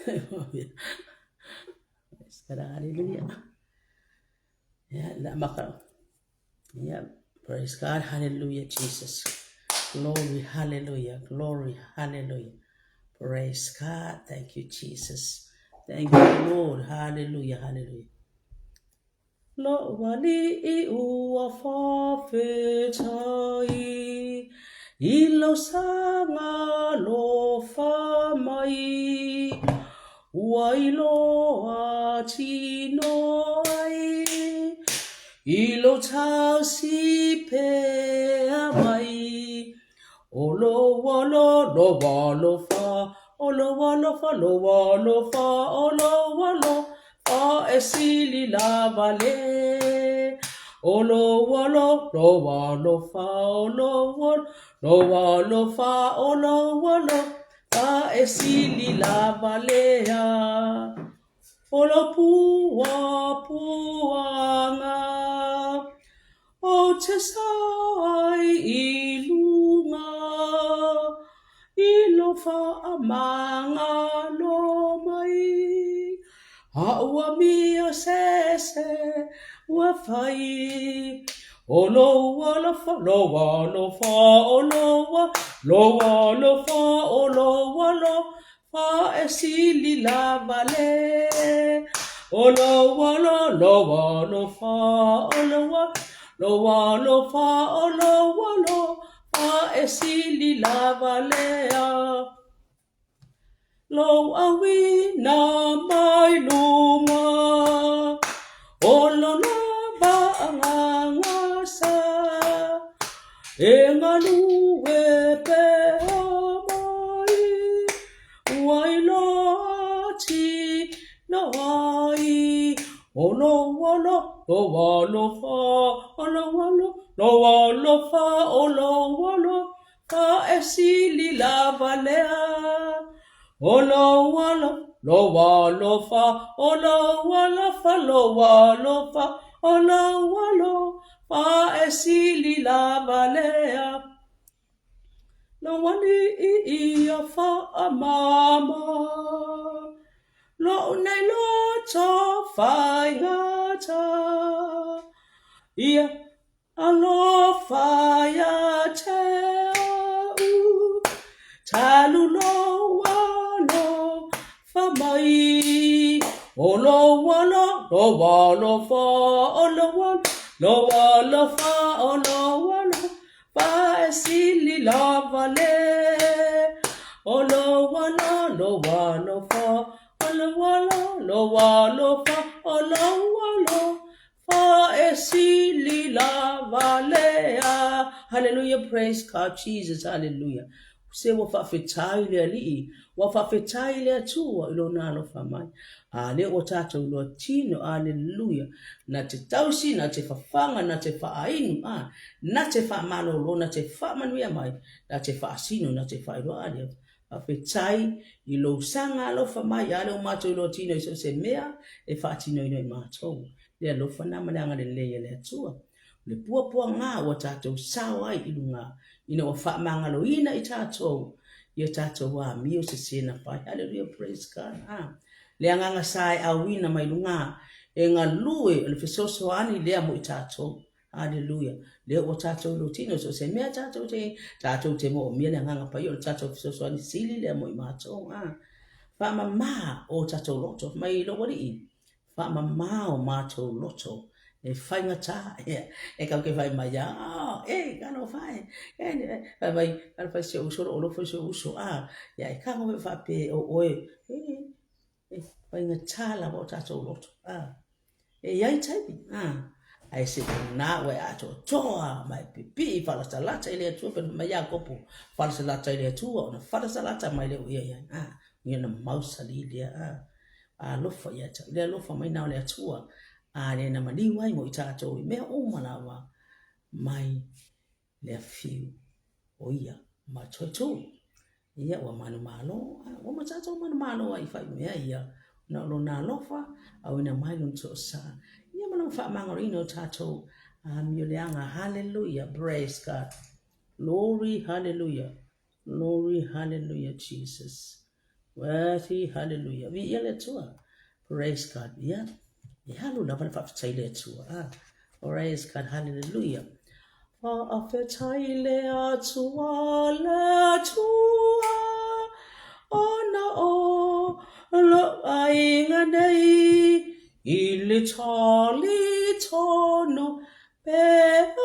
Praise God, hallelujah. Yeah, la maka. Yeah, praise God, hallelujah, Jesus. Glory, hallelujah, glory, hallelujah. Praise God, thank you, Jesus. Thank you, Lord, hallelujah, hallelujah. Lo alii ua faafetai i lou saga alofa mai, ua iloa tino ai i lou tausi pea mai. O lou alo, lou alofa, o lou alofa, lou alofa, o lou alofa e sili lava le. O lou alo, lou alofa, o lou alo, lou alofa, o lou alofa e sili lava lea. O lou puapuaga Ou te sao ai i luga i lou faamagalo mai, a ua amio sese ua fai. O lou alofa, lou alofa, o lou, lou alofa, o lou alofa e sili lava le. O lou alo, lou alofa, o lou lou alofa, o lou alofa e sili lava lea. Lou auina mai luga o lou lava agaga sa e galue pea mai ua iloa tino ai o lou alo, lou alofa, o lou alo, lou alofa, o lou alofa e sili lava lea. O lou alo, lou alofa, o lou alofa, lou alofa, o lou alofa e sili lava lea. Lou alii ia faamama, Lou nei loto faigata, Ia alofa ia te au, Talu lou alofa mai. O lou alo, lou alofa, o lou alo, lou alofa, o lou alofa e sili lava le. O lou alo, lou alofa, o lou alo, lou alofa, o lou alofa e sili lava lea. Hallelujah, praise God, Jesus, hallelujah. Se ua faafetai le Alii, ua faafetai le Atua i lona alofa mai. A lea ua tatou iloa tino, aleluia, na te tausi, na te fafaga, na te faainu, a, na te faamalolo, na te faamanuia mai, na te faasino, na te faailoa, a lea faafetai i lou saga alofa mai, a lea ua matou iloa tino i so o se mea e faatinoina i matou. Le alofa na ma le agalelei a le Atua. O le puapuaga ua tatou sao ai i luga ina ua faamagaloina i tatou i o tatou amio sese na fai. Hallelujah, praise God. Ah, le agaga sa e auina mai luga e galue o le fesoasoani lea mo i tatou. Hallelujah. Lea ua tatou iloa tino so o se mea tatou te tatou te moomia le agaga paia o le tatou fesoasoani sili lea mo i matou. Ah, faamama o tatou loto mai lou alii. Faamama o matou loto e faigata e kau ke fai mai a e talofa e fai mai talofa i si ou uso lou alofa i si ou uso a ia e kago foi faapea o oe e faigata lava o tatou loto a e iai taimi a ae se na ua e atoatoa ma e pipii faalatalata i le Atua pei ona fai mai Iakopo faalatalata i le Atua ona faalatalata mai lea o ia i ai a ia ona mausali lea a Alofa ia te au. Le alofa mai na o le Atua, a le na maliu ai mo i tatou i mea uma lava mai le afiu o ia ma toe tū. Ia ua manumalo, ua ma tatou manumalo ai i fai mea ia, na o lona alofa, auina mai lona toosā. Ia ma lona faamagaloina o tatou amio leaga. Hallelujah, praise God. Glory, hallelujah. Glory, hallelujah, Jesus. Worthy, hallelujah. Viia le Atua. Praise God. Ia, e alu lava le faafetai i le Atua. Ah, praise God, hallelujah. Faafetai le Atua, le Atua, ona o lou aiga nei, i le talitonu pea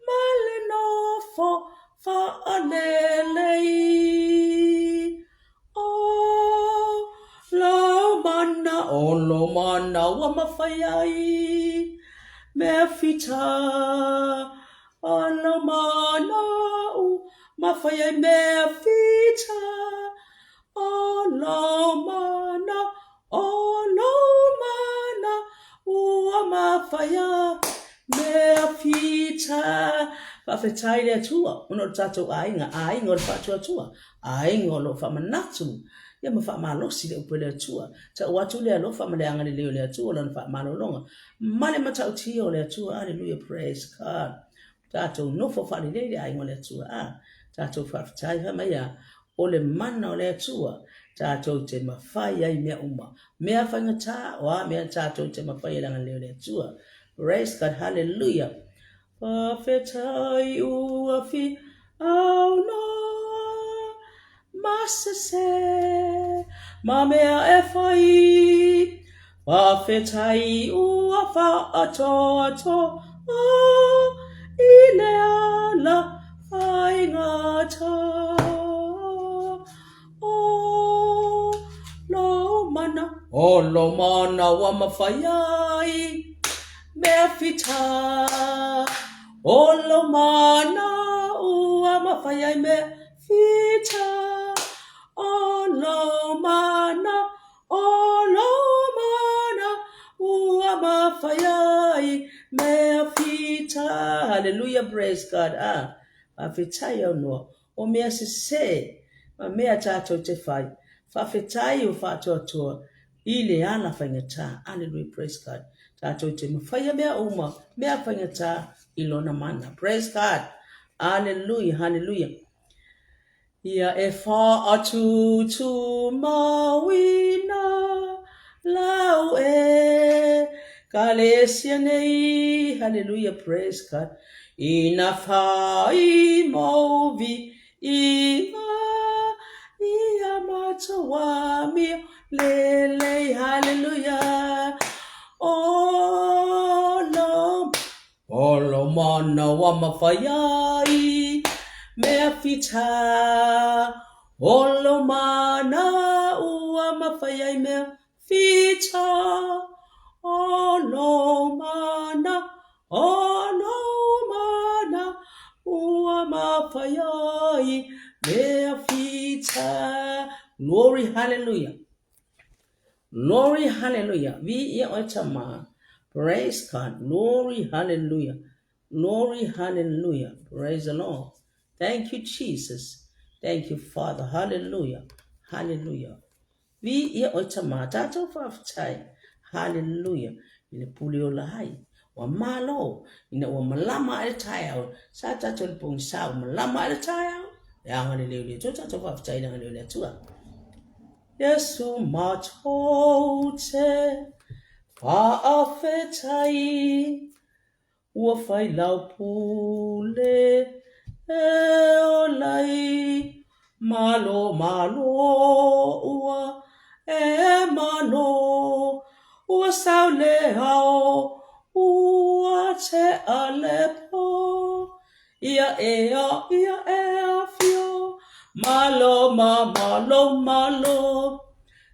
ma le nofo faalelei. O lou mana, o lou mana ua mafai ai mea fita. O lou mana ua mafai ai mea fita. O lou mana, o lou mana ua mafai ai mea fita. Faafetai i le Atua ona o le tatou aiga, aiga o le faatuatua, aiga o lo o faamanatu ia ma faamalosi le upu a le Atua. Tau atu le alofa ma le agalelei o le Atua, Lana faamalologa ma le matautia o le Atua. Aleluia, praise God. Tatou nofo faalelei le aiga o le Atua. A, tatou faafetai, fai mai a, o le mana o le Atua, tatou te mafai ai mea uma. Mea faigata, o a mea tatou te mafai ai le agalelei o le Atua. Praise God, hallelujah. Faafetai ua fi au noa masese ma mea e fai. Faafetai ua faatoatoa i le ala faigata. O lou mana, o lou mana ua mafai ai mea fita. O lou mana ua mafai ai mea fita. O lou mana, o lou mana ua mafai ai mea fita. Hallelujah, praise God. Ah, faafetai au noa. O mea sesē ma mea tātou te whai, faafetai o faatoatoa i le ala faigata. Alleluia, praise God. Tātou te mawhaia mea uma, mea faigata i lona mana. Praise God. Alleluia, hallelujah. Ia e whaatutu mawina lau e kalesia nei. Hallelujah, praise God. Ina whai mauvi inga ia matou amio lelei. Hallelujah. O lo, o lo manawa mawhai ai mea whita. O lo mana ua mawhai ai mea Whita, o lou mana, o lou mana, ua mawhai ai mea whita. Glory, hallelujah. Glory, hallelujah. Viia oe tama. Praise God. Glory, hallelujah. Glory, hallelujah. Praise the Lord. Thank you, Jesus. Thank you, Father. Hallelujah. Hallelujah. Viia oe tama, tatou faafetai. Hallelujah. I le pule ola ai. Ua malo, ina ua malama ae le taeao. Sa tatou le pogisa ua malama ae le taeao. Le agalelei o le Atua, tatou faafetai i le agalelei o le Atua. Iesu matou te faafetai. Ua whai lau pule e ola ai Malo malo ua e malo Ua sau le ao ua tea le po Ia ea ia ea whio Malo ma malo malo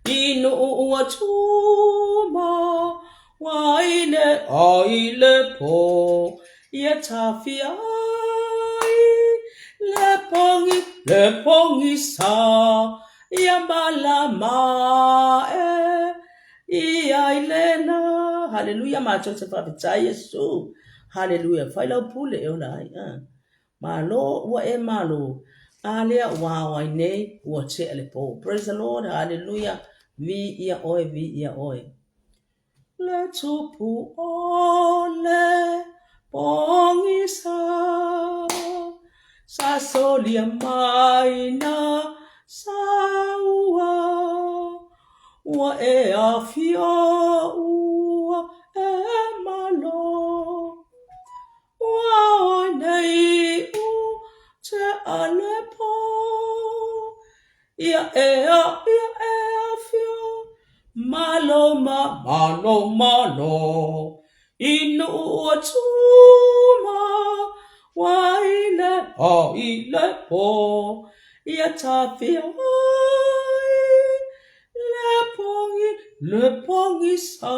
I nuu ua tuma wai le ai le po ia tawhia ai le pongi le pongi sa ia malama e i ai le la. Hallelujah matou te faafetai Iesu. Hallelujah whai lau pule e ola ai. Ah. Malo ua e malo, a lea ua ao ai nei, ua tea le po. Praise the Lord, hallelujah, viia oe, viia oe. Le tupu o le pogisa, sa solia mai na saua. Ua e afio ua e malo. Ua oi nei u te alepo. Ia ea ia e afio malo ma malo malo. I nuu ua tuma wa i le a i le po. Ia tafia ai Le pongi, le pongi sa,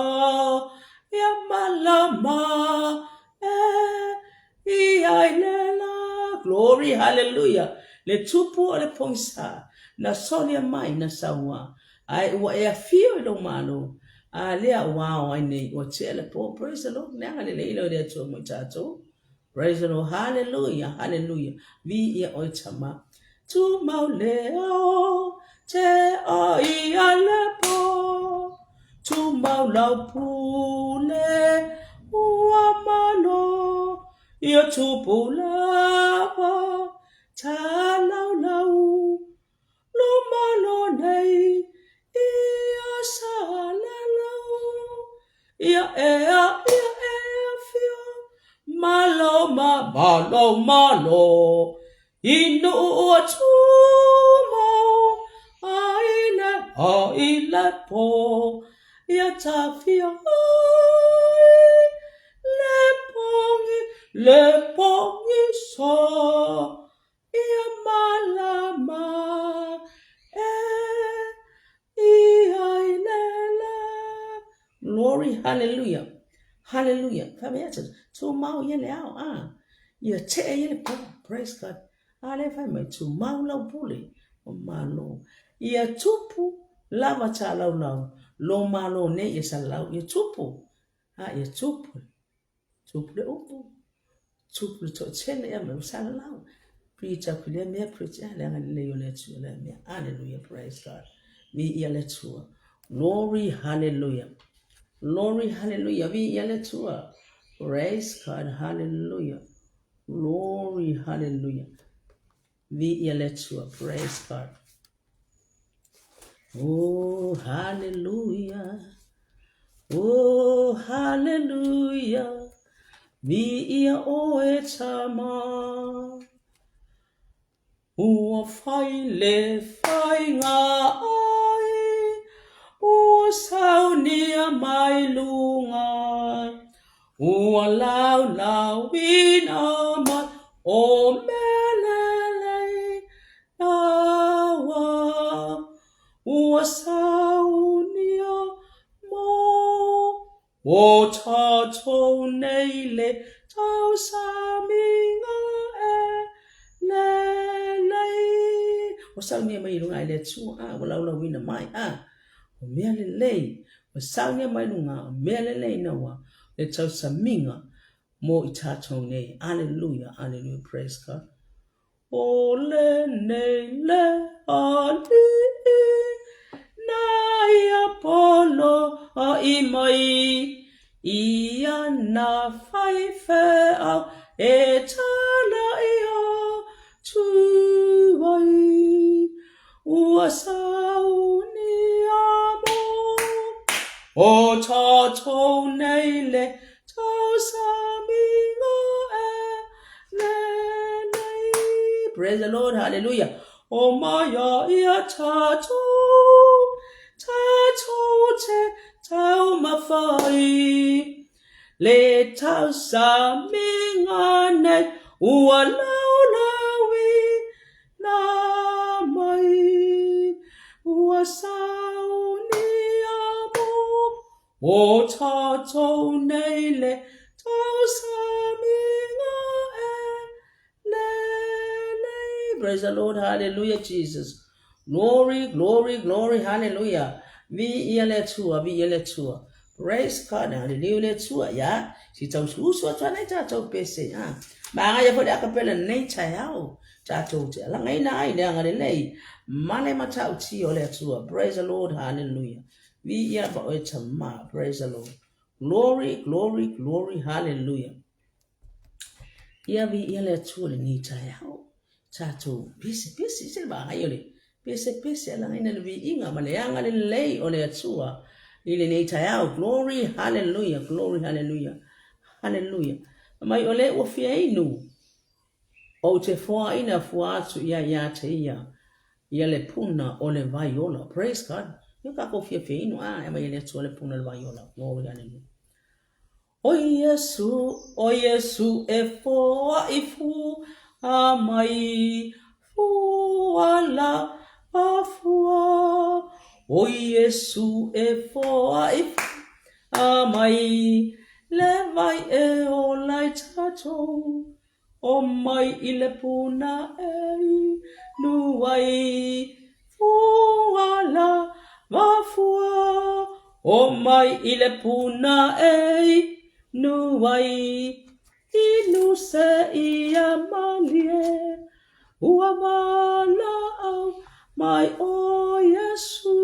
ia malama e i ai le la. Glory, hallelujah. Le tupu o le pogisa, na solia mai na saua, ae ua e afio i lou malo, a lea ua ao ai nei, ua tea le po. Praise the Lord. Le agalelei lea o le Atua mo i tatou. Praise the Lord. Hallelujah. Hallelujah. Viia oe Tama. Tumau le ao te ai a le po. Tumau lau pule ua malo. Ia tupu lava ta laulau. Lo malo nei ia salalau. Ia ea, ia ea fio, malo ma malo malo. I nuu ua tumau, a i le, a i le po. Ia tafia ai le pongi, le pongi sa. Ia malama e i ai le la. Glory, hallelujah, hallelujah. Fai mai atu, tumau ia le ao, a. Ia tea ia le po, praise God. A le fai mai, tumau lau pule, o malo. Ia tupu lava tā laulau, lo malo nei ia salalau, ia tupu, a, ia tupu. Tupu le upu, tupu le toatele ea mai ua salalau. Preach aku i lea mea, preach ea le agalelei o le Atua lea mea. Hallelujah, praise God. Viia le Atua. Glory, hallelujah. Glory, hallelujah. Viia le Atua. Praise God, hallelujah. Glory, hallelujah. Viia le Atua. Praise God. Oh, hallelujah. Oh, hallelujah. Viia oe Tama. Ua whai le whainga ai, ua saunia mai lunga. Ua laulauina mai o mea lelei naua, ua saunia mo o tatou nei le tausamiga e lelei. Ua saunia mai i luga e le Atua, a ua laulauina mai, a o mea lelei, ua saunia mai luga o mea lelei naua le tausamiga mo i tatou nei. Aleluia, aleluia, praise God. O lenei le alii na ia polo ai mai i ana faifeau e talai atu ai. Ua saunia mo o tatou nei le tausamiga e lelei. Praise the Lord, hallelujah. O maia ia tatou, tatou te taumafai. Le tausamiga nei ua laulaui na mai. Ua saunia mo o tatou nei le tausamiga e lelei. Praise the Lord, hallelujah, Jesus. Glory, glory, glory, hallelujah. Viia le Atua, viia le Atua. Praise God, hallelujah le Atua, ya. Si tau usu atu ana i tatou pese, ha. Maagaia foi le akapela nei taeao. Tatou te alagaina ai le agalelei. Ma le matautia o le Atua. Praise the Lord, hallelujah. Viia pa oe tama. Praise the Lord. Glory, glory, glory, hallelujah. Ia viia le Atua lenei taeao. Tatou pese pese se le vaai o le Pesepese alagaina le viiga ma le agalelei o le Atua i lenei taeao. Glory, hallelujah, glory, hallelujah, hallelujah. Mai o le ua fia inu, ou te foaina fua atu ia ia te ia, ia le puna o le vai ola. Praise God. Ia kākou fia fia inu, a, e mai e le Atua le puna o le vai ola. Glory, hallelujah. O Iesu, o Iesu e foaʻi fua mai, fua lava fua. O Iesu e foaʻi fua mai, le vai e ola ai tatou. O mai i le puna e inu ai, fua lava fua. O mai i le puna e inu ai, inu seia malie, ua valaau mai ʻo Iesu,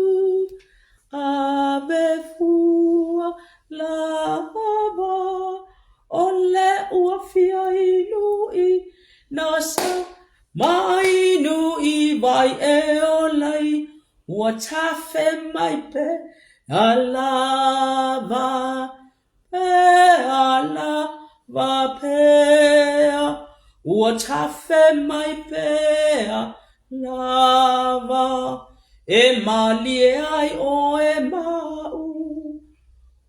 ave fua lava, o le ua fia inu i na sau, ma inu i vai e ola ai, ua tafe mai pea lava. Pea lava pea, ua tafe mai pea lava, e malie ai ʻoe maʻu,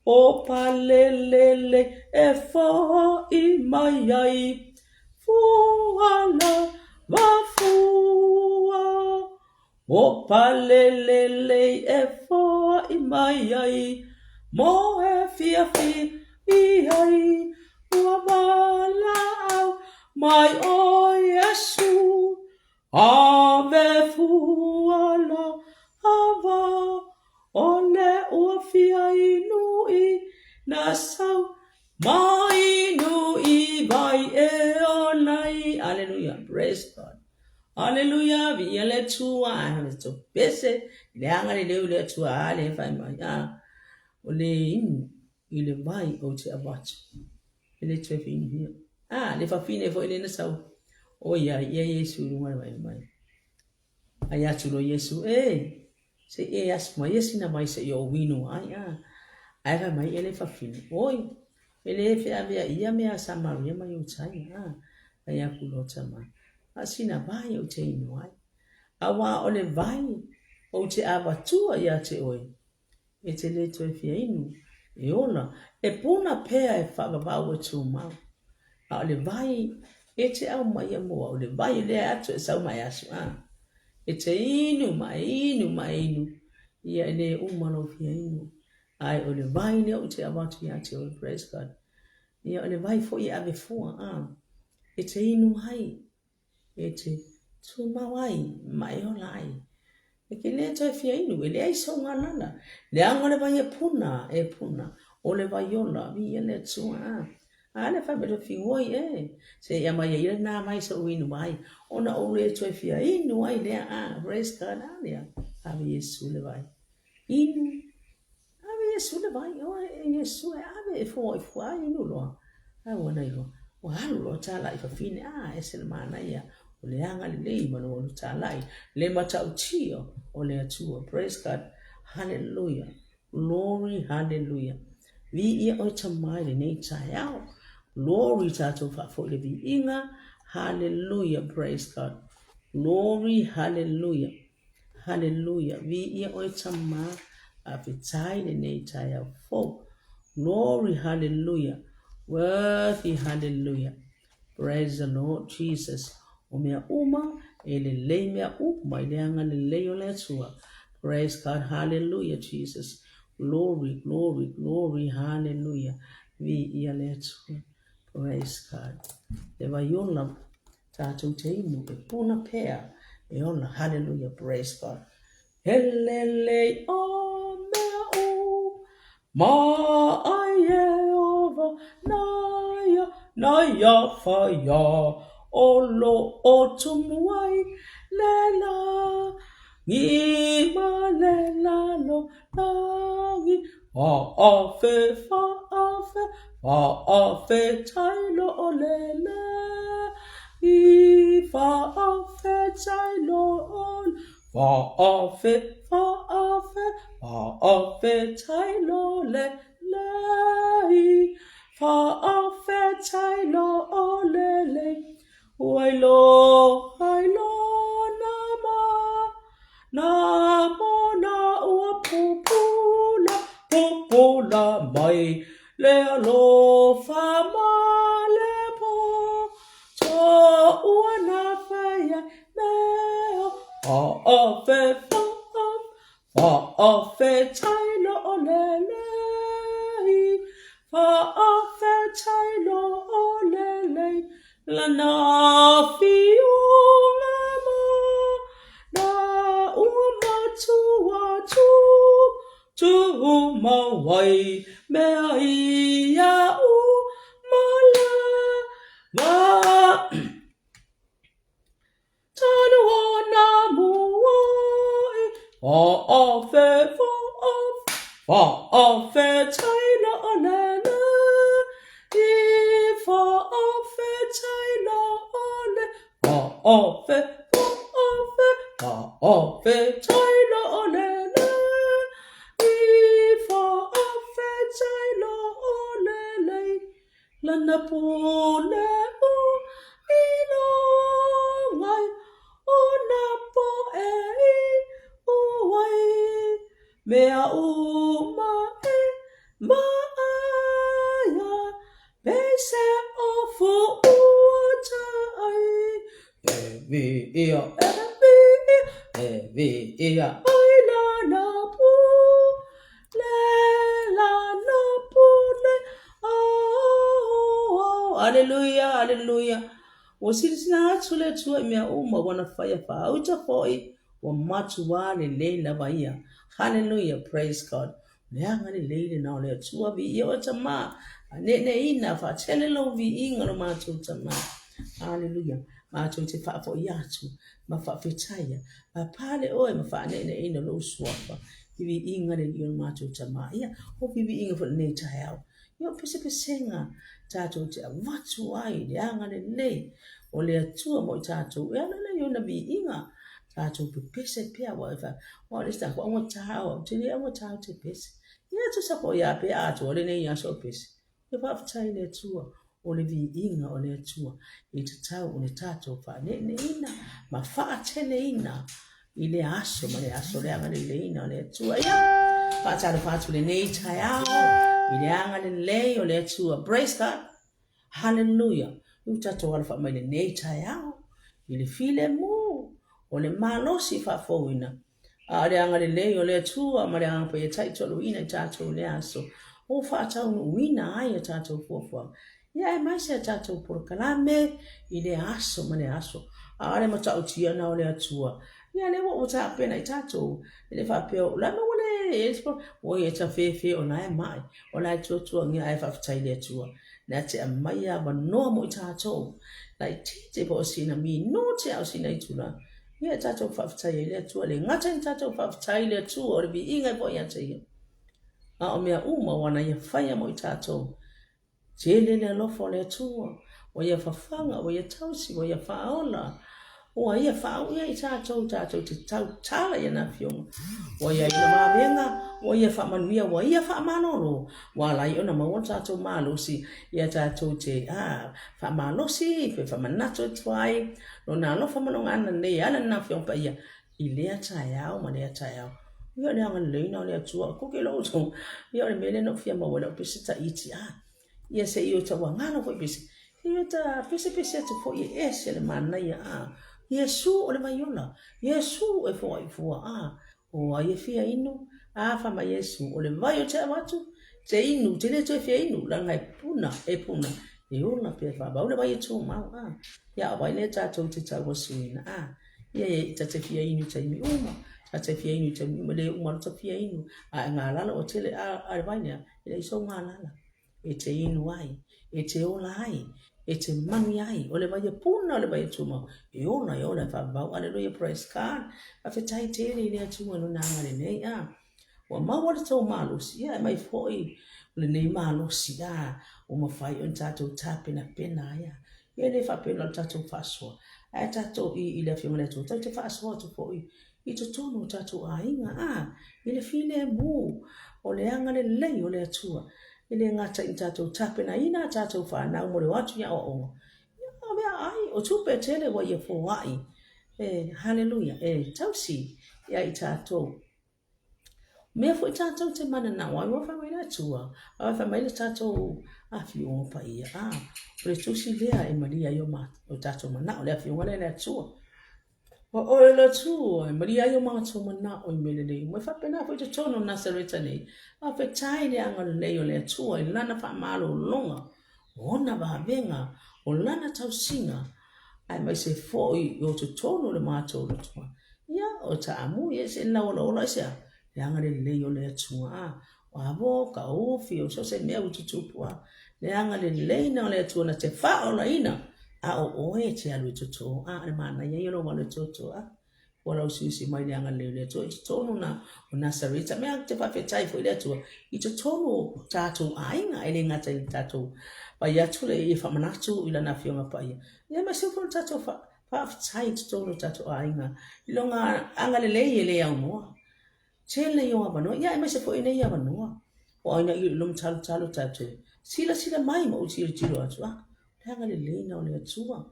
o palelele e foʻi mai ai, fua lava fua. O palelelei e foʻi mai ai, moe fiafia i ai, ua valaau mai ʻo Iesu, ave fua lava, o le ua fia inu i na sau, ma inu i vai e ola ai. Aleluia, praise God. Aleluia, viia le Atua, ai ha to pese, le anga le leu le Atua, a le fai mai, a o le inu i le vai o te avatu. E le toe whinuhia. A, le whawhine fo i le na sau. O ia, ia Iesu i lunga le vai mai. Ai atu lo Iesu, e, se e asu mai e sina vai se i o winu ai, a. Ai fai mai e le whawhine, oi, e le wheawea ia mea Samaria mai o tai, a. Ai aku lo tama, a sina vai o te inu ai. Auā o le vai ou te avatua ia te oe, e te le toe fia inu, e ola, e puna pea e whaavavau e tumau. A o le vai e te aumaia mo au, le vai lea atu e sau ma e asu, a. E te inu ma e inu ma e inu, ia e le uma lou fia inu. Ae o le vai lea ou te avatu ia te oe, praise God. Ia o le vai foi e ave fua, a. E te inu ai, e te tumau ai ma e ola ai. E ke le toe fia inu, e leai sou galala. Leaga o le vai e puna, e puna, o le vai ola, viia le Atua, a. A le fai mai le figoi, e, se i aumai ai lena vai se ou inu ai, ona ou le toe fia inu ai lea, a, praise God, a lea, ave Iesu le vai. Inu, Ave Iesu le vai, o e Iesu e ave e fua i fua ai inu loa. Ai ua nai loa, ua alu loa tālaʻi fafine, a ese le manaia o le agalelei ma lou alu tālaʻi, le matautia o le Atua. Praise God, hallelujah, glory, hallelujah. Viia ʻoe Tama i lenei taeao. Glory tātou faafoi le viiga, hallelujah, praise God. Glory, hallelujah. Haleluia, viia ʻoe Tama, faafetai lenei taeao fou. Glory, hallelujah, worthy, hallelujah. Praise the Lord Jesus. O mea uma, e lelei mea uma i le agalelei o le Atua. Praise God, hallelujah, Jesus. Glory, glory, glory, hallelujah. Viia le Atua. Praise God. Le vaiola Tātou te inu e puna pea e ola. Hallelujah, praise God. He lelei o mea u ma ai Iehova naia, naia whaia o lo o tumu ai le langi ma le lalo langi fa a fe fa a fe fa a fe tai lo o le le i fa a fe tai lo o Fa a fe fa a fe fa a fe tai lo le lei fa a fe tai lo o le lei Wai lo hai lo na ma na mo na ua pupula pupula mai le alofa ma le po to ua na whai ai mea fa a fe fa a fa a fe tai lo o le lei fa a fe tai lo o le lei la na whiunga ma na ua matua tu tu ma wai mea ia u ma la ma tanu o na mua i fa a fe fa a fa a fe tai la o le le i fa a fe tai la o le fa a fe fa a fe fa a fe tai la o le le i fa a fe tai la o le le lana pule o i longai o na poe i uai mea uma e maaia pese o fuata ai e vi ia e vi ia e vi ia ai lana pule lana pule oh, Aleluia, aleluia. Ua silasila atu le Atua i mea uma ua na faia faauta foi, ua matua lelei lava ia. Hallelujah, praise God. Le agalelei lena o le Atua, viia oe Tama, faaneeneeina, faatele lou viiga lo matou Tama. Hallelujah. Matou te faafoi atu ma faafetaia, papale oe ma faaneeneeina lou suafa i viiga le alii o le matou Tama. Ia, o viiga foi lenei taeao. Ia o pesepesega tatou te avatu ai le agalelei o le Atua mo i tatou e ala lea i ona viiga tatou pepese pea aua e fa aua o le isi tatou augatā ou te le augatā ou te pese. Ia tusa po ia pe atoa lenei aso o pese. Ia faafetai i le Atua o le viiga o le Atua e tatau ona tatou faaneeneeina ma faateleina i lea aso ma lea aso le agaleleiina o le Atua. Ia, faatalofa atu lenei taeao i le agalelei o le Atua. Praise God. Hallelujah. Ua tatou alafai mai lenei taeao i le filemu o le malosi faafouina. A o le agalelei o le Atua ma le Agaga Paia taitoaluina i tatou i lea aso, ua faataunuuina ai a tatou fuafuaga. Ia aemaise a tatou polokalame i lea aso ma lea aso. A o le matautia na o le Atua. Ia lea ua ua tapena i tatou. E le faapea o la ua le ua ia ta fefe o la e mai. O la e tuatuangia ae faafetai i le Atua. Na te aumai avanoa mo i tatou. Laitiiti po o sina minute a o sina itula. Ia tatou faafetai ai i le Atua. Le gata ina tatou faafetai i le Atua o le viiga e foi ia te ia. A o mea uma ua na ia faia mo i tatou. Tele le alofa o le Atua, ua ia fafaga, ua ia tausi, ua ia faaola, ua ia faaui ai i tatou, tatou te tautala i ana afioga. Ua ia i ona vavega, ua ia faamanuia, ua ia faamalolo, ua ala ai ona maua lo tatou malosi, ia tatou te faamalosi, pe faamanatu atu ai lona alofa ma lona agalelei e ala i lana Afioga Paia i lea taeao ma lea taeao. Ia o le agalelei lena o le Atua. Koke lou uso, ia o le mea lea na ou fia maua ai lau pese Tahiti. Ah, ia se i o tauagalo foi pese. Se i o ta pese pese atu foi e ese le manaia. Ah, Iesu o le vaiola. Iesu e foai fua. Ah, o ai e fia inu? Ah, fai mai Iesu, o le vai ou te avatu, te inu, te le toe fia inu, leaga e puna, e puna. E ola pea faavau le vai e tumau. Ah, ia o ai lea tatou te tauasuina. Ah, Ia e ta te fia inu i taimi uma, ta te fia inu i taimi uma, le uma loa ta fia inu, a e galala ua tele a, a le vai lea, e leai sou galala e te inu ai, e te ola ai, e te manuia ai, o le vai e puna, o le vai e tumau, e ola, e ola e faavavau, aleluia, praise God, faafetai tele i le Atua i lona agalelei, a. Ua maua le tou malosi, ia e mai foi o lenei malosi, a, ua mafai ona tatou tapenapena ai, a. Ia e le faapena o le tatou faasoa, ae tatou i, i le Afioga i le Atua, tatou te faasoa atu foi i totonu o tatou aiga, a, i le filemu o le agalelei o le Atua. E le gata i tatou tapenaina a tatou fanau mo le o atu i aoaoga, ia, a o meaai, o tupe tele ua ia foai, e, haleluia, e tausi ia i tatou. Mea foi tatou te mananao ai, ua fai mai le Atua, a fai mai le tatou Afioga Paia, a, o le tusi lea e malia ai o tatou manao, le Afioga lea le Atua. O oe le Atua, e malia ai o matou manao i mea lelei uma. E faapena foi totonu o Nasareta nei, faafetai le agalelei o le Atua i Lana faamalologa, o Ona vavega, o Lana tausiga, aemaise foi o totonu o le matou lotoa. Ia, o taamu, ia se lauolaola aisea? Le agalelei o le Atua, a, o avo, ka ufi, o so o se mea ua tutupu, a, le agalelei na o le Atua na te faaolaina, a o oe e te alu i toto, a, le manaia ia o lou alu i toto, a. Ua lausiusi mai le agalelei o le Atua i totonu na o Nasareta. Mea te faafetai foi le Atua i totonu o tatou aiga, e le gata i le tatou pai atu le ia faamanatu i lana Afioga Paia. Ia aemaise foi le tatou faafetai i totonu o tatou aiga i lona agalelei e le aunoa. Tele ia o avanoa, ia aemaise foi nei avanoa. O ai na iloilo ma talotalo tatou silasila mai ma ou tilotilo atu, a, le agalelei na o le Atua.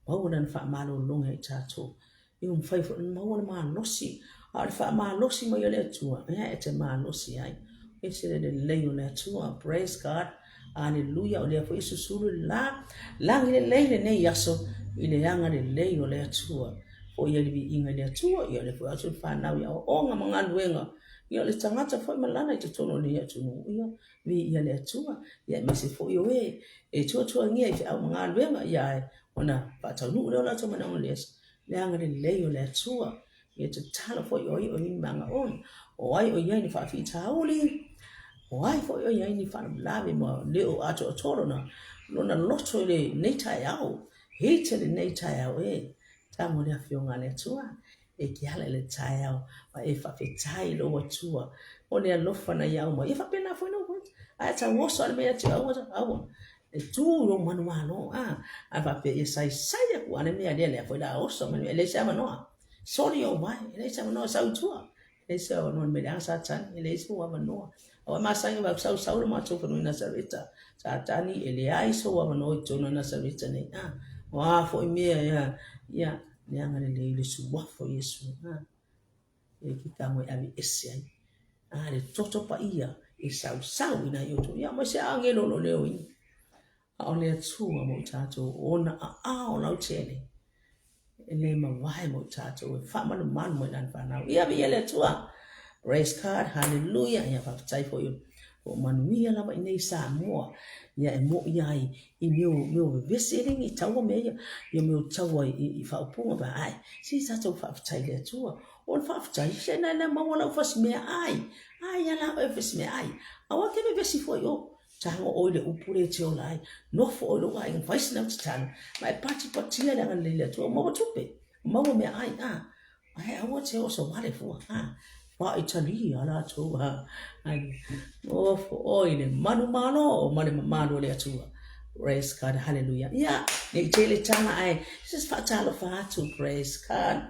Maua lana faamalologa i tatou. Ia mafai foi ona maua le malosi, a o le faamalosi mai o le Atua, ia e te malosi ai. Ese le lelei o le Atua, praise God, aleluia, o lea foi e susulu le la, lagi lelei lenei aso i le agalelei o le Atua. Foi ai le viiga i le Atua, ia o lea foi atu le fanau i aoaoga ma galuega, ia o le tagata foi ma lana i totonu o lenei atunuu, ia viia le Atua, ia aemaise foi o e e tuatuagia i feau ma galuega, ia ae ona faataunuu lea o latou manaoga i le aso, le agalelei o le Atua. Ia tatalo foi o ai o i ai ni magaoga, o ai o i ai ni faafitauli, o ai foi o i ai ni faalavelave ma le o atoatoa lona, lona loto i lenei taeao, hite lenei taeao e tamo le Afioga a le Atua. E ke ala i le taeao ma e faafetai i lou Atua o le alofa na ia au mai. Ia faapena foi lou ae tauoso ale mea te aua, aua. E tu i lou manumalo, a, a faapea ia saisai aku a le mea lea, lea foi la oso mai, e leai se avanoa. Soli ou vae, e leai se avanoa, sau i tua. E leai se avanoa, le mea leaga Satani, e leai sou avanoa. Aua e masani au sau sau le matou fanua i Nasareta. Satani, e leai sou avanoa i totonu o Nasareta nei. A, o a foi mea, ia, ia, le agalelei i le suafa o Iesu. A, e ke tago e aveese ai. A, le toto paia e sausau i nai outou. Ia, ma se agelo o lo o leoina. A o le Atua mo i tatou, o ona aao lautele, e le mavae mo i tatou, e faamalumalu mai lana fanau. Ia, viia le Atua! Praise God, hallelujah. Ia, faafetai foi o manuia lava i nei Samoa. Ia, e mo'i ai i mea o vevesi e le ni taua mea ia, ia mea o taua i faaupuga pa ai. Si tatou faafetai i le Atua. O le faafetai, se na na maua lau fasi mea ai. Ai ala oe fasi mea ai. Aua ke vevesi foi o. Tago ʻoe i le upu lea e te ola ai. Nofo ʻoe i lou aiga, fai sina tatalo, ma e patipatia le agalelei i le Atua, maua tupe, maua meaai, a, ae aua te oso wale fua, a, faitalia latou, a, ai, nofo ʻoe i le manumalo ma le mamalu o le Atua. Praise God, hallelujah. Ia, ne i tele tala ae, just faatalofa atu, praise God,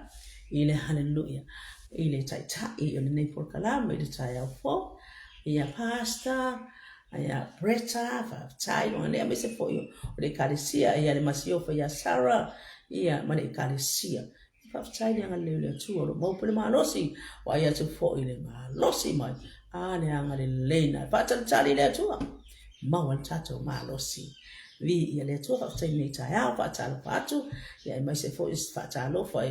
i le hallelujah, i le taitai o lenei polokalame i le taeao fou. Ia Pastor, ia Bretta, faafetai lona lea aemaise foi o le Ekalesia, ia le Masiofo ia Sarah, ia ma le Ekalesia. Faafetai le agalelei o le Atua o lo o maua pea le malosi, vaai atu foi le malosi mai, a le agalelei na faatalitali le Atua, maua le tatou malosi. Viia le Atua, faafetai lenei taeao, faatalofa atu, ia aemaise foi faatalofa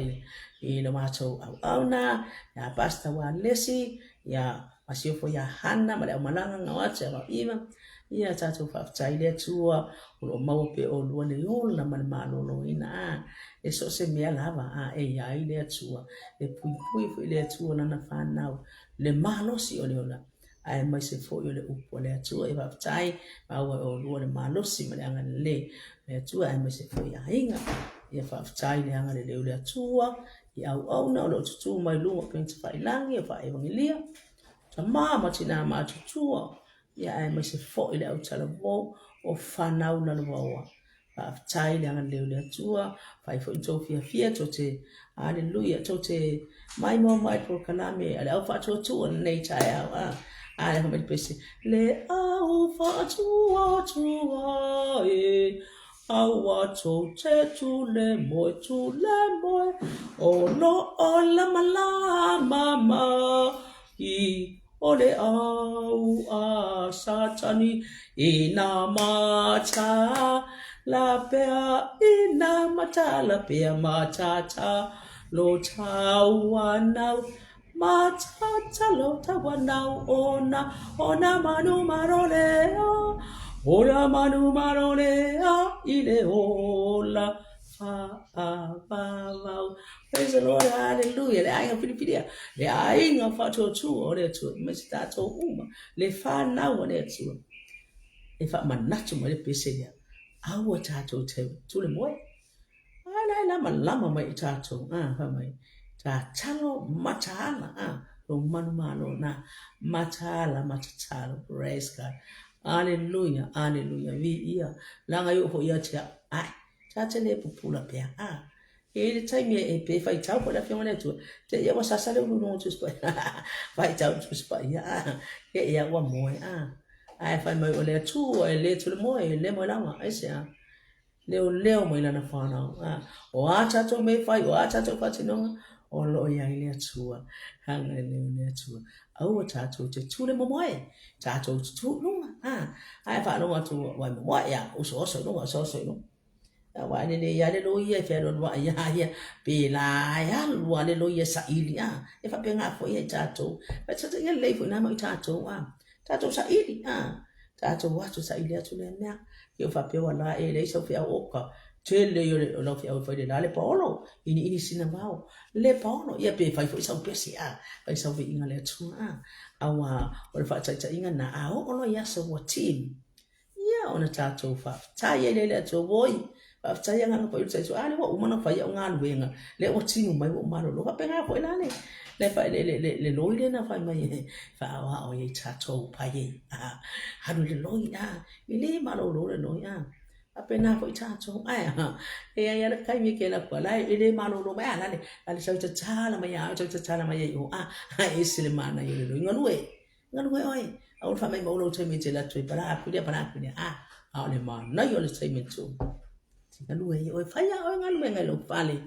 i le matou auauna, ia Pastor Walesi, ia Masiofo ia Hana ma le aumalaga Gawati a Vaoiva, ia tatou faafetai i le Atua o lo o maua pea oulua le ola ma le maloloina, a e so o se mea lava a e i ai le Atua, e puipui foi le Atua lana fanau, le malosi o le ola, aemaise foi o le upu a le Atua. E faafetai maua e oulua le malosi ma le agalelei o le Atua, aemaise foi aiga. Ia faafetai le agalelei o le Atua i auauna o lo o tutū mai luga o upega tafailagi o faa-evangelia, tama ma tinā matutua, ia aemaise foi le autalavou o fanau lalovaoa. Faafetai le agalelei o le Atua, fai foi ni tou fiafia, tou te, aleluia, tou te maimoa mai i le polokalame a le Au Faatuatua i lenei taeao. A, a le fai mai le pese, le Au Faatuatua e, aua tou te tule moe, tule moe, o lo o lamalama mai o le au a Satani i nā mata lapea, i nā mata lapea matata lo tauanau matata lo tauanau ona ona manu marolea ona manu marolea i le ola faavavau. Praise the Lord, hallelujah. Le aiga filifilia, le aiga faatuatua o le Atua, aemaise tatou uma, le fanau a le Atua. E faamanatu mai le pese lea, aua tatou te tule moe. Ai la e lamalama mai i tatou, ah, fai mai, tatalo mataala, ah, lou manumalo na, mataala matatalo, praise God. Hallelujah, hallelujah, viia, leaga e oo foi ia te au, ai, Ta te le pupula pea, a. E i ai le taimi e pe faitau foi le Afioga i le Atua, te i ua sasa le ulu i luga o le Tusi Paia. Faitau le Tusi Paia, a. Te i ua moe, a. Ae fai mai o le Atua e le tule moe, e le moe lava, aisea? Leoleo mai lana fanau, a. O a tatou mea e fai, o a tatou faatinoga, o lo o i ai le Atua. Agalelei o le Atua. Aua tatou te tule momoe, tatou te tu i luga, a. Ae faalogo atu ua momoe, ia, oso oso i luga, oso oso i luga. Aua e lelei lava le loia e fealualuai ia ia, pēlā e alu lava le loia e saili, a, e faapena foi ia i tatou. Ia lelei foi na mo i tatou, a, tatou saili, a, tatou o atu e saili atu lea mea. Ke ua faapea ua la e leai sau feau oka, tele ia o lau feau e fai le la le paolo, iniini sina vao, le paolo, ia pe fai foi sau pese, a, fai sau viiga i le Atua, a. Aua o le faataitaiga lena, a oo loa i aso ua timu, Ia, ona tatou faafetai ai lea i le Atua, Oi, faafetai Agaga Paia o le Taisu, a lea ua uma ona fai au galuega, lea ua tino mai ua ou malolo. Faapena foi la le, le, le, le, le, le loi lea na fai mai e faaoao ai tatou pai ei, a, alu i le loi, a, e le malolo le loi, a, faapena foi tatou, ae, a, e i ai lava le taimi e kela atu ai, e le malolo mai, a, la le, la le sau tatala mai a, sau tatala mai ai i o, a, a e ese le manaia o le loi, galue. Galue oe, aua le faamaumau lou taimi e te alu atu ai, pala aku lea, pala aku lea, a, a o le manaia o le taimi e tu. Te galue ai oe, fai a oe galuega i lou fale,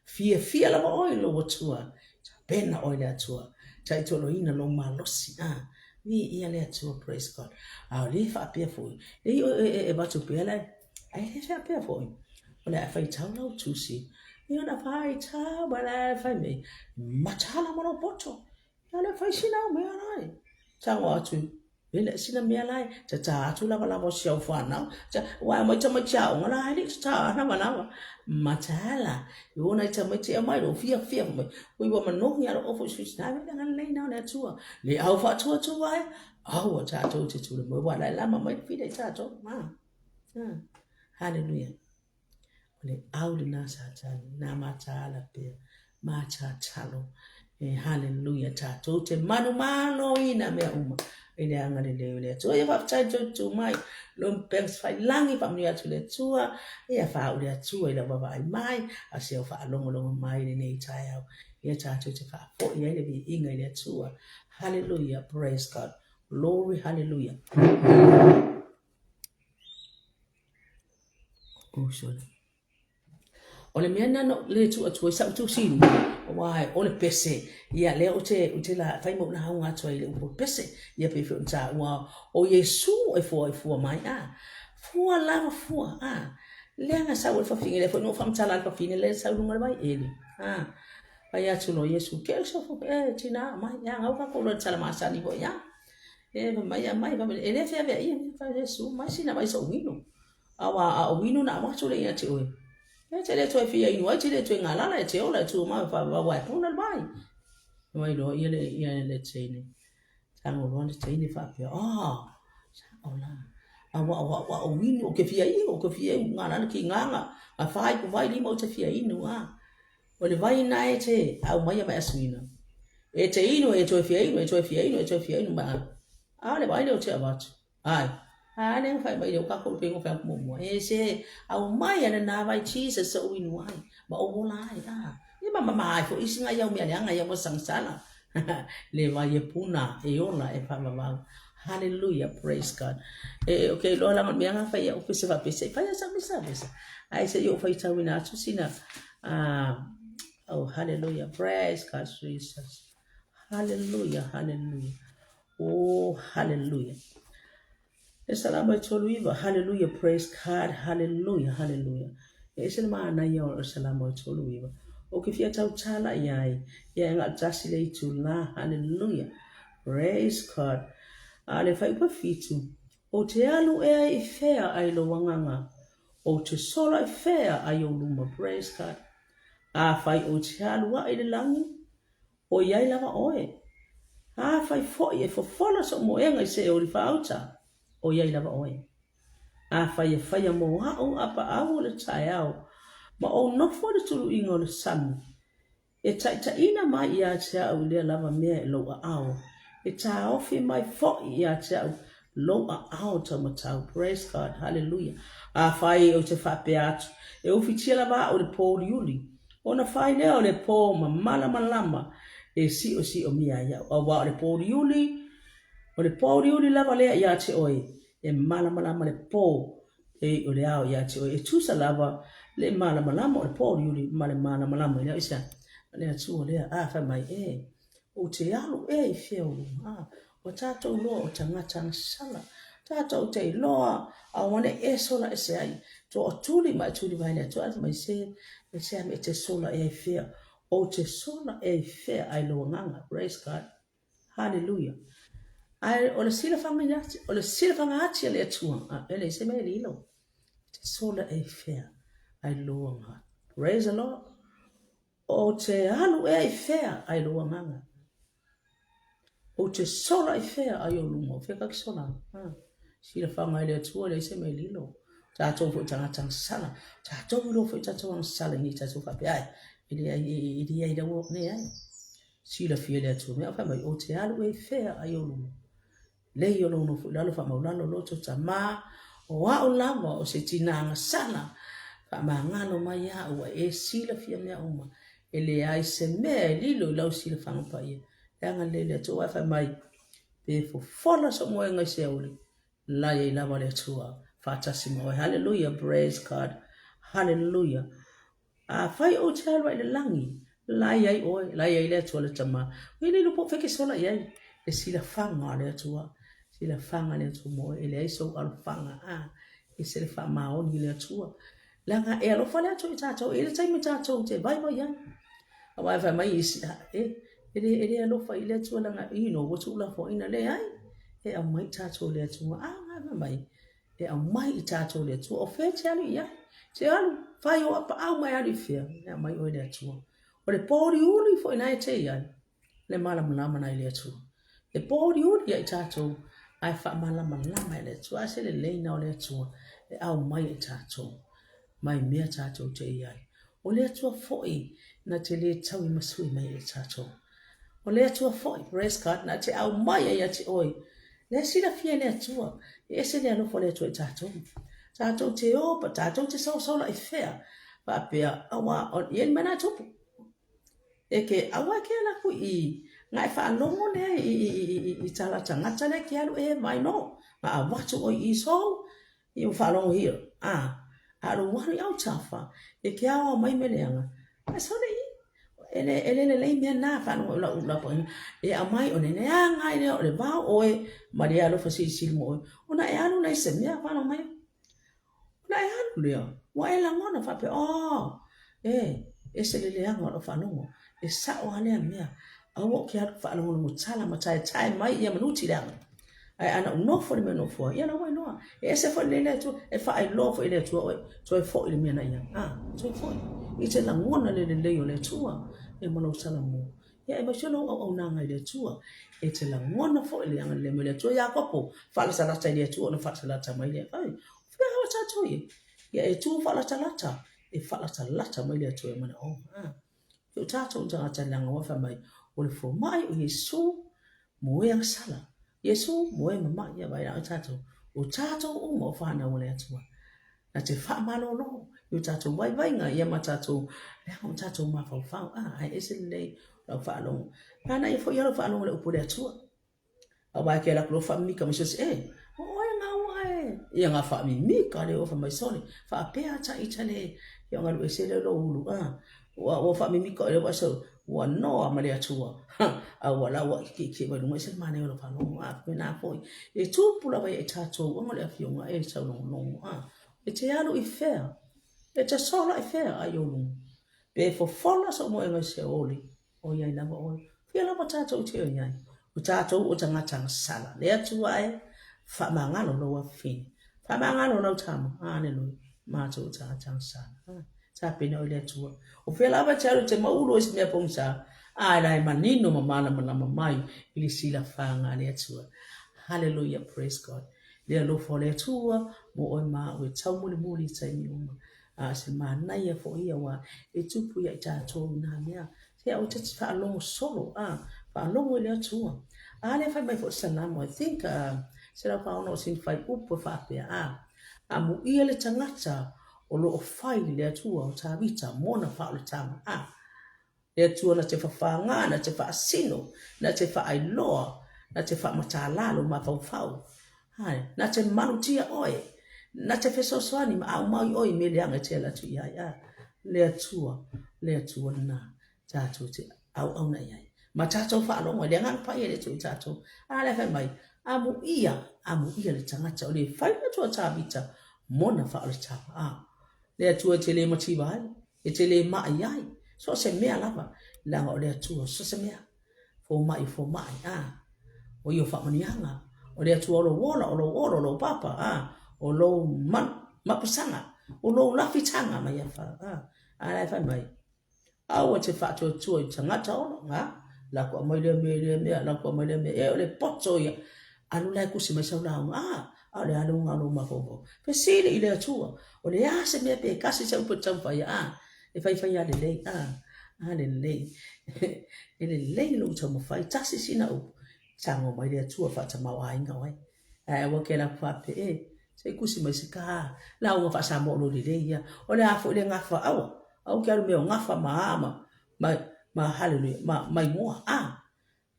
fiafia lava oe i lou Atua, tapena oe i le Atua, taitoloina lou malosi, a, viia le Atua, praise God. A o le faapea foi, e i oe e avatu pea le, ae le faapea foi, o le a faitau lau tusi, ia ona faitau mai la e fai mai, mataala ma lou poto, Ia le fai sina au mea la e. Tago atu, e le sina mea la e. Tata atu lavalava o si au fanau. Ua aumai tamaiti aoga la e le i tata lavalava. Mataala, i ona i tamaiti e aumai lou fiafia fai mai. Ui ua manogi a lo ofo i sui sina le agalelei na o le Atua. Le au faatuatua e, aua tatou te tule moe ua la e lama mai le fida i tatou. Ha. Ha. Hallelujah. O le au lena Satani, nā mataala pea, matatalo. E haleluia tatou te manumalo i nā mea uma i le agalelei o le Atua. Ia faafetai le tou tu mai, Lum Banks Failangi, faamanuia atu le Atua, ia faauu le Atua i lau vaavaai mai, a o si au faalogologo mai i lenei taeao. Ia tatou te faafoi ai le viiga i le Atua. Haleluia, praise God. Glory, hallelujah. Oh, sorry. O le mea lena na ou le tuu atu ai sau tusi i luga, aua o le pese, ia lea ou te, ou te la, fai ma ou lauga atu ai i le upu o le pese, ia pei foi ona taua, o Iesu e fua i fua mai, a, fua lava fua, a, lea na sau ai le fafine, lea foi na ou faamatala ai le fafine lea na sau i luga o le vaieli, a, fai atu loa Iesu, ke uso, e, tina, mai, ia, gau kākou loa i le tala masani foi, a, E fai mai, aumai, fai mai, e le feaveaia mea, fai mai, Iesu, mai sina vai soʻu inu. Aua a o inu na avatu lea ia te oe. E te le toe fia inu ai, te le toe galala, e te ola, e tumau, e faavavau ae puna le vai. Fai mai loa ia le, ia le teine. Tago loa le teine faapea, ah, sa'o la. Aua o au a o inu, ou te fia inu, ou te fia inu, galala ki gaga, a fai ku vai lima ou te fia inu, ah. O le vai na e te aumaia ma e asuina. E te inu, e toe fia inu, e toe fia inu, e toe fia inu, ma a. A o le vai lea ou te avatu. Ai. A le fai mai o kākou pe ngo fai mo mo. E se au mai ana nā vai Jesus so inu ai. Ma o ola ai. A. E ma ma ai fo isi ngai au mea leanga ia mo sangsala. Le vai e puna e ola e whavavau. Hallelujah, praise God. E, okay, loa langa mea nga fai au pese fa pese. Fai asa mesa mesa. Ai se yo fai tau ina atu sina. Ah, oh, hallelujah, praise God, Jesus. Hallelujah, hallelujah. Oh, hallelujah. E salama e tolu iwa. Hallelujah, praise God, hallelujah, hallelujah. E ese le maana ia o salama e tolu iwa. O ke fia tau tala ia ai. Ia e ngā tasi le itu la. Hallelujah. Praise God. A le whai upa fitu. O te alu ea i whea ai lo wanganga. O te sola i whea ai o luma. Praise God. A whai o te alu a i le langi. O i ai lava oe. Afai foi e fofola sou moega i Seoli faauta, o i ai lava oe. Afai e faia mo a'u a paau o le taeao, ma ou nofo i le tuluiga o le sami, e taʻitaʻina mai ia te a'u i lea lava mea i lou aao, e taofi mai foi ia te a'u lou aao taumatau. Praise God. Hallelujah. Afai ou te faapea atu, e ufitia lava a'u i le pō uliuli, ona fai lea o le pō mamalamalama e siosiomia ai a'u, auā o le pō uliuli, o le pō uliuli lava lea iā te oe, e malamalama le pō e o le ao iā te oe, e tusa lava le malamalama o le pō uliuli ma le malamalama i le ao. Aisea? O le Atua lea, a fai mai, e, Ou te alu ea i fea o luma, a, ua tatou loa o tagata agasala, tatou te iloa, a ua ne e sola ese ai, toa tuli ma e tuli vai le Atua, mai se, e se ame e te sola ea i fea, ou te sola ea i fea ai lou agaga, praise God, hallelujah. Ae o le silafaga ia, o le silafaga ati a le Atua, a, e leai se mea e lilo, e te sola ea i fea ai lou agaga, praise the Lord. Ou te alu ea i fea ai lou agaga? Ou te sola i fea ai ou luma? O fea ka ki sola? Ha. Silafaga e le Atua leai se mea e lilo. Tatou foi tagata agasala. Tatou iloa foi tatou agasala i nei tatou faapea ai. E leai, e leai laua, leai. Silafia e le Atua mea fai mai, ou te alu ea i fea ai ou luma? Lei o lou nofo i lalo faamaulalo loto tama, o a'u lava o se tina agasala, faamagalo mai a'u a e silafia mea uma, e leai se mea e lilo i lau silafaga paia. Leaga lelei le Atua, ae fai mai, pe fofola sou moega i Seoli, la i ai lava le Atua faatasi ma oe. Hallelujah, praise God, hallelujah. Afai ou te alu ai i le lagi, la i ai oe, la i ai le Atua le Tama. Ua le iloa po o fea ke sola i ai, le silafaga o le Atua, silafaga le Atua mo oe, e leai sou alofaga, a, e ese le faamaoni i le Atua. Leaga e alofa le Atua i tatou, e i ai le taimi tatou te vaivai ai. Aua e fai mai isi, a, e, e le, e le alofa i le Atua leaga, you know, ua tuulafoaiina, leai, e aumai tatou e le Atua, a, nga fai mai, E aumai i tatou le Atua. O fea e te alu i ai? Te alu, fai o apaau ma e alu i fea? E aumai oe le Atua. O le pōuliuli foi na e te i ai, le malamalama na i le Atua. E pōuliuli ia i tatou, ae faamalamalama e le Atua. A se lelei na o le Atua e aumai i tatou, mai mea tatou te i ai. O le Atua foi na te lē tauimasui mai i tatou. O le Atua foi, praise God, na te aumai ai ia te oe. Lea silafia e le Atua, e ese le alofa o le Atua i tatou. Tatou te o, pa tatou te saosaola i fea, faapea, auā, o, e i ai le mea na e tupu. E ke, aua e ke ala aku i, nga e faalogo lea i, i, i, i, i tala tagata lea ke alu e mai no. Nga avatu oe i sou, I ua faalogo ia, a, a lou alu i autafa, e ke aoao mai me leaga, ae sole i, e le, e le lelei mea na, faalogo i lau lapoaina, e aumai o le leaga ai lea o le vao oe, ma le alofa silisili mo oe, ona e alu lea i se mea, faalogo mai, ona e alu lea, ua e lagona faapea, oh, e, ese le leaga o lau faalogo, e sao lava lea mea, aua ou te alu faalogologo tala ma taetae mai ia manuti leaga. Ae ana ou nofo i le mea nofo ai, ia la ua iloa. E ese foi le Atua, e faailoa foi e le Atua oe, toe foi i le mea na i ai. A, toe foi. I te lagona le lelei o le Atua, ia ma lou salamo. Ia e maisio lou auaunaga i le Atua, e te lagona foi le agalelei mai o le Atua. Iakopo, faalatalata i le Atua ona faalatalata mai lea. Ai, o fea lava tatou i ai? Ia e tu faalatalata, e faalatalata mai le Atua i manaoga. A, o tatou tagata leaga ua fai mai, o le fomai o Iesu, mo e agasala. Iesu, mo e mama'i, ia vaai la tatou. O tatou uma o whanau o le Atua. Na te whaamalolo i o tatou vaivaiga ia ma tatou leaga o tatou mafaufau. Ah, ae ese lelei lau faalogo. Manaia foi ia lau faalogo i le upu a le Atua. Aua e ke alu atu loa faamimika mai se e, o oe gaua e. Ia nga faamimika lea ua fai mai sole, faapea ta ita le, ia ona alu ese lea o lou ulu, a, ua, ua faamimika oe lea ua sau, ua noa ma le Atua. Ha, a ua la ua ʻikeʻike mai luga ese le manaia o lau faalogo, a, faapena foi. E tupu lava ia i tatou aga o le afioga e saulogologo, a, e te alu i fea, e te sola i fea a i ou luga. Pe fofola sou moega i Seoli, O i ai lava oe. Fia lava tatou te o i ai. O tatou o tagata agasala. Le Atua e, faamagalo lou afafine. Faamagalo lau tama. Aleluia. Matou o tagata agasala. Ah, tapena oe le Atua. O fea lava e te alu e te maulu ai se mea pogisa, a e la e manino ma malamalama mai i le silafaga a le Atua. Hallelujah, praise God. Le alofa o le Atua mo oe ma au e taumolimoli i taimi uma. A se manaia foi ia aua e tupu ia i tatou i nā mea. Se aua te faalogo solo, a, faalogo i le Atua. A lea fai mai foi Salamo, I think, 146 o sina fuaiupu e faapea, a, amuia le tagata o lo o fai le Atua o Tavita mona faaolataga, a, Le Atua na te fafāgā, na te faasino, na te faailoa, na te faamatala lou mafaufau. Āe, na te malutia oe, na te fesoasoani ma aumai oe i mea leaga e te ala atu i ai. Ā, le Atua, le Atua lenā tātou te auauna i ai. Ma tātou faalogo ai, le Agaga Paia le Atua i tātou. Ā, lea fai mai, amuia, amuia le tagata o le fai le Atua Tāvita mona faaolataga. Ā, le Atua e te le mativa ai, E te le maʻi ai, so o se mea lava, leaga o le Atua, so o se mea, fomai, fomai, a, o ia o faamanuiaga, o le Atua o lou ola, o lou olo, o lou papa, a, o lou ma, mapusaga, o lou lafitaga mai afa, a, a la e fai mai, aua te faatuatua i tagata ola, a, la ku aumai lea mea i lea mea, la ku aumai lea mea, e o le poto ia, alu la e tusi mai sau lauga, a, A o le a le uga o lou mafaufau? Fesili i le Atua, o le a se mea pe tasi se upu e taumafai a e faifai a lelei, a, a lelei. E lelei lou taumafai, tasi sina upu, tago mai le Atua faatamaoaiga oe. Ae aua ke laku faapea, e, se i tusi mai se ka lauga faa-Samoa o lou lelei ia. O le a foi le gafa, aua, aua ke alu mea o gafa ma a ma, ma, ma haleluia, ma, ma igoa, a.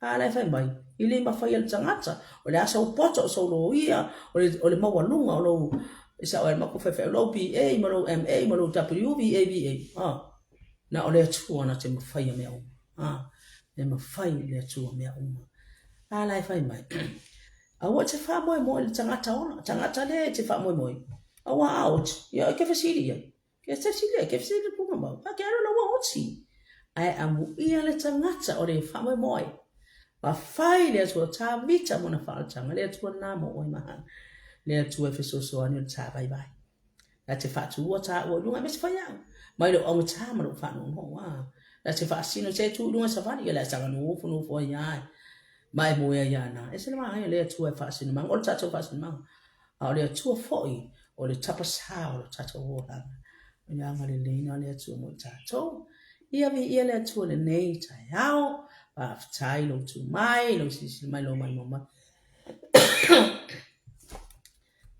A la e fai mai, i le mafai e le tagata, o le a sou poto, o sou loia, o le, o le maualuga o lou, e sao ai le matou faifeau, lou BA ma lou MA ma lou WVAVA, a, na o le Atua na te mafaia mea uma, a, e mafai le Atua mea uma. A la e fai mai, aua e te faamoemoe i le tagata ola, tagata lea e te faamoemoe, aua a oti, ia e ke fesili i ai. Ke fesili ai, ke fesili le punga mau, a ke alu la ua oti. Ae amuia le tagata o le faamoemoe. Ma fai le Atua Tavita mona faaolataga, le Atua na mo oe ma au. Le Atua e fesoasoani o le tā vaivai. Na te faatuua tāua i lunga e mea se fai au. Mai lou augatā ma lou faanoonoo, a. Na te faasino se tu i lunga savali, ia le asaga nofo nofo ai ai. Ma e moe ai ana. E se le manaia le Atua e faasinomaga, o le tatou faasinomaga. A o le Atua foi o le tapasā o lo tatou olaga. O le agalelei na o le Atua mo i tatou. Ia viia le Atua lenei taeao. Faafetai lou tu mai, lou silasila mai, lou maimoa mai.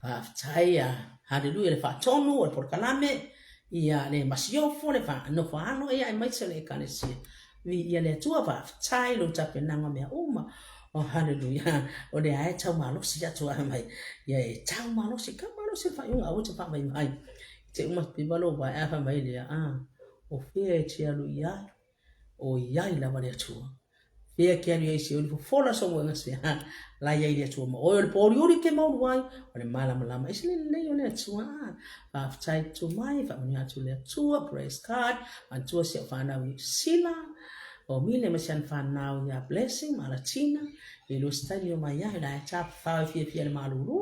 Faafetai a haleluia le faatonu o le polokalame, ia le masiofo, le nofo alo, ia aemaise o le ekalesia. Viia le Atua, faafetai lou tapenaga o mea uma. Oh, haleluia. O lea e tau malosi atu a mai. Ia e tau malosi, tau malosi le faaiuga, aua te faavaivai. Te uma piva lou vae, a fai mai lea, a, o fea e te alu i ai, o i ai lava le Atua. Fea ke alu i ai se oli fofola sou moega se, ha, la i ai le Atua ma oe, o le pōuriuri ke maulu ai, o le malamalama. E se lelei o le Atua, a. Faafetai tu mai, faamanuia atu le Atua, praise God, manatua si au fanau i Sila, o Mile ma si ana fanau ia Blessing ma Alatina, i lua se taimi o mai ai, la e tafafao e fiafia le malulu,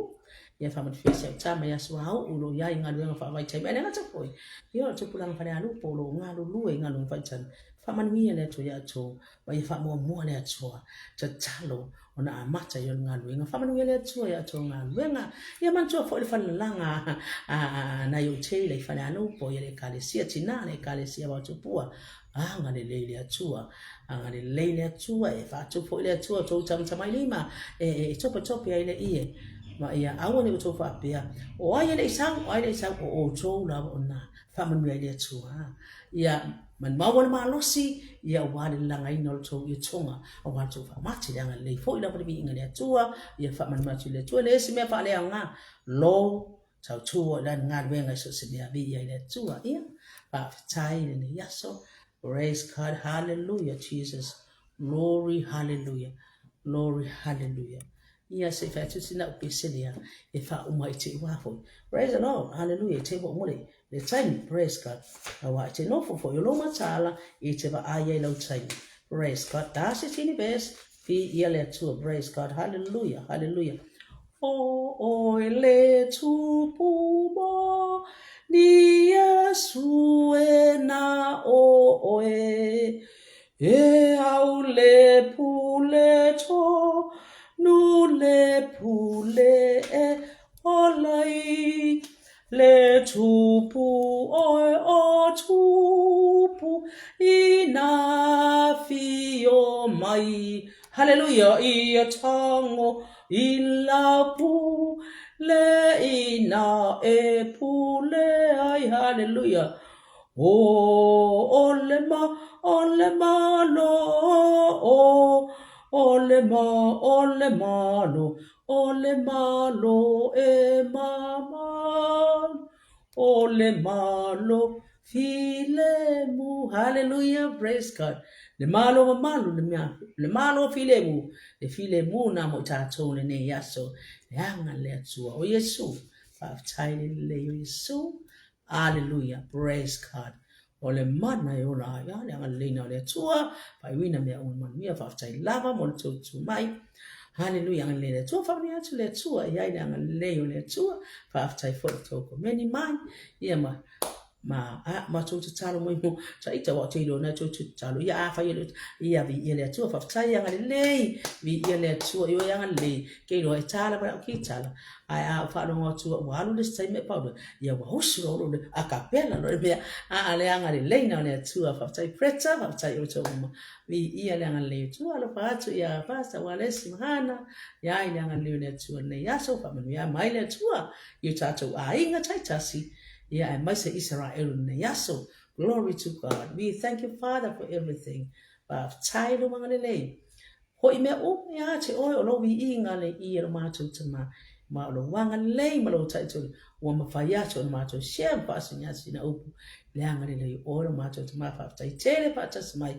ia faamanuia si au tama ia Suauu, o lo o i ai i galuega faavaitaimi, ae le gata foi, ia o le tupulaga Falealupo o lo o galulue i galuega faavaitaimi, faamanuia le Atua ia outou, ma ia faamuamua le Atua, tatalo ona amata ai o le galuega. Faamanuia le Atua ia outou galuega. Ia manatua foi le falelalaga a nai ou Taylor i Falealupo, ia le Ekalesia Tina, le Ekalesia Vaotupua. Agalelei le Atua, agalelei le Atua, e faatu foi le Atua outou tamatamailima e topetope ai le ie. Ma ia aua ne i outou faapea, O ai e le i sau, o ai e le i sau, o outou lava o na faamanuia ai le Atua. Ia maua le malosi, ia aua le lalagaina o le tou ietoga, aua le tou faamati le agalelei foi lava le viiga i le Atua, ia faamanuia atu i le Atua. E leai se mea faaleaoga, lou tautua i lana galuega i so o se mea, viia ai le Atua. Ia, faafetai i lenei aso. Praise God, hallelujah, Jesus. Glory, hallelujah. Glory, hallelujah. Ia, se i fai atu sina upu ese lea e faauma ai te i wā foi. Praise the Lord, hallelujah, i te ua uma le, le taimi, praise God. Auā e te nofo foi o lou mataala i te vaai ai lau taimi. Praise God, tasi sini verse, viia le Atua, praise God, hallelujah, hallelujah. O oe le tupu mo ni Iesu e na o oe. E au le pule tonu le pule e ola i le tupu oe o tupu i nā whio mai. Hallelujah i a tango i la pule i nā e pule ai. Hallelujah. O le ma, o le malo, o, o le ma, o le malo, o le malo e mamalo, o le malo filemu. Hallelujah, praise God. Le malo mamalu, le mea, le malo filemu, le filemu nā mo i tātou lenei aso, le anga le Atua. O Iesu, faafetai le lelei o Iesu, Aleluia! Praise God! O le mana e ola ai, a le agalelei o le Atua, faaiuina mea uma manuia, faafetai lava mo le tou tu mai. Haleluia, agalelei le Atua, faamanuia atu le Atua, e ai le agalelei o le Atua, faafetai foi le tou komeni mai, ia ma ma a ma tou tatalo mai mo ta ita wa te iloa na tou tatalo ia a fai le ia vi ia le Atua faafetai agalelei vi ia le Atua io agalelei ke iloa e tala ma ki tala Ae a ou faalogo atu ua alu le isi taimi e pau loa, ia ua usu loa lou leo, a kapela loa le mea, a le agalelei na o le Atua. Faafetai Preta, faafetai outou uma. Viia le agalelei o Atua, alofa atu ia Pastor Walesi ma Hana, ia ai le agalelei o le Atua lenei aso, faamanuia mai le Atua i o tatou aiga taitasi, ia aemaise Isaraelu lenei aso. Glory to God. We thank you Father for everything. Faafetai lou agalelei. Hoʻi mea uma iā te ʻoe o lou viiga le i e lo mātou Tama, ma o lou agalelei ma lou taitolu, ua mafai atu ona mātou share ma faasini atu sina upu i le agalelei o ʻoe lo mātou Tama faafetai tele faatasi mai.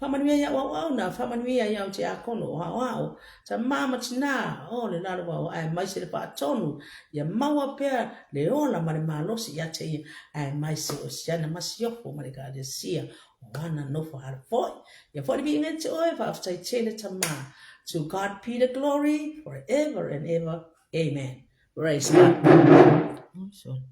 Faamanuia ia'u auauna, faamanuia ia'u tiakono o aoao, tamā ma tinā, o le lalo wao aemaise le faatonu, ia maua pea le ola ma le malosi ia te ia, aemaise o siana masiofo ma le Ekalesia O ana nofo hala foi. Ia foi le viiga i te oe, faafetai tele Tama. To God be the glory forever and ever. Amen. Praise God. Oh, sorry.